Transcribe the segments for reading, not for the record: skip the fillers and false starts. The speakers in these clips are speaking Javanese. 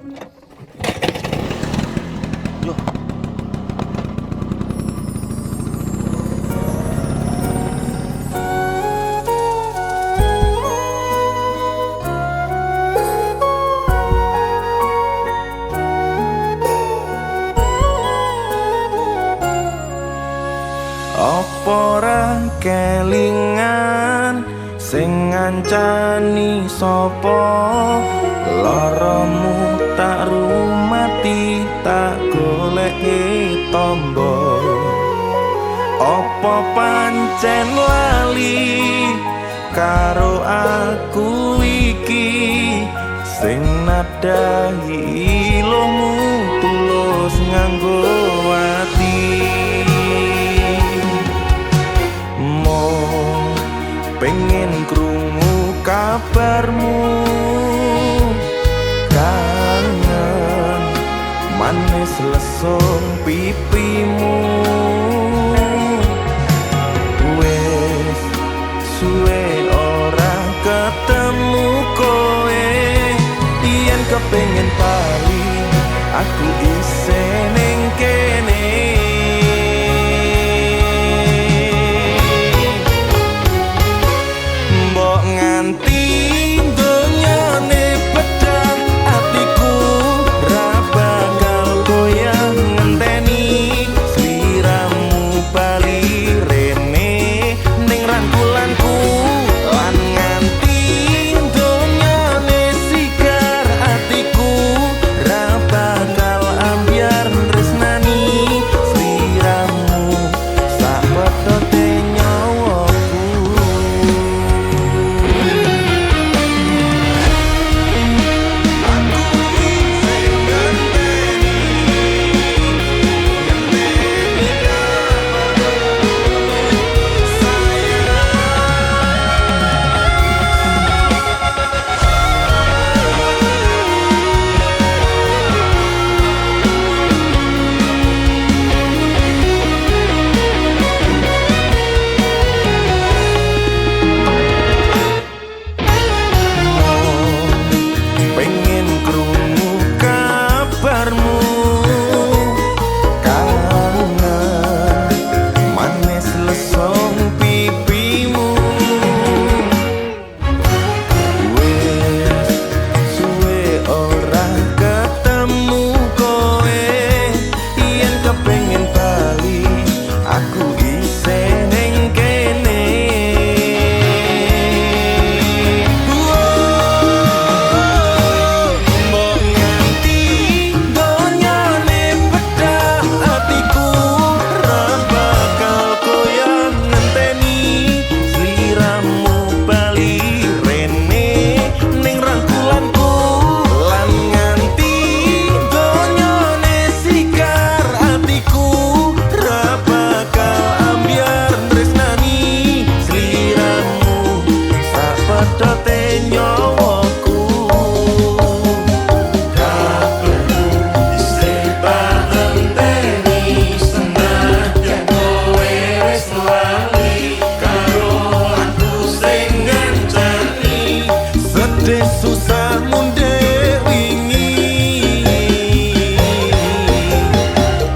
Yo. Apa ra kelingan sing ngancani sapa? Laramu tak rumati, tak goleki tombo. Apa pancen lali karo aku iki, sing nadahi ilumu tulus nganggo ati? Pengen krungu kabarmu, kangen manis lesung pipimu. Wes suwe ora ketemu kowe, yen kepengin bali aku isih ning kene. Nganti donyane pecah atiku ra bakal goyah ngenteni sliramu bali rene ning rangkulanku. Lan nganti donyane sigar atiku ra bakal ambyar tresnani sliramu sak pedote nyawaku. Pengen krungu kabarmu, kangen manis lesung pipimu. Wes suwe ora ketemu kowe, yen kepengin bali aku isih ning kene. Mbok nganti donyane pecah atiku ra bakal goyah ngenteni sliramu bali rene ning rangkulanku. Lan nganti donyane sigar atiku ra bakal ambyar tresnani sliramu sak pedote nyawaku. Kabarmu isih tak enteni, senajan kowe wis lali karo aku sing ngancani. Sedih susah mundhe wingi,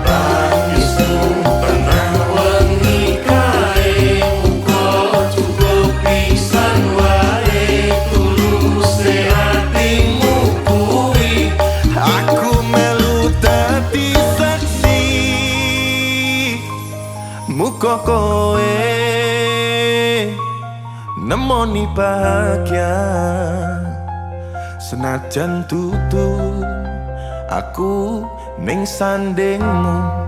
Tangismu pernah wengi kae, muga cukup pisan wae tuluse atimu kuwi. Aku melu dadi saksi, muga kowe nemoni bahagia. Senajan tutu aku ning sandingmu.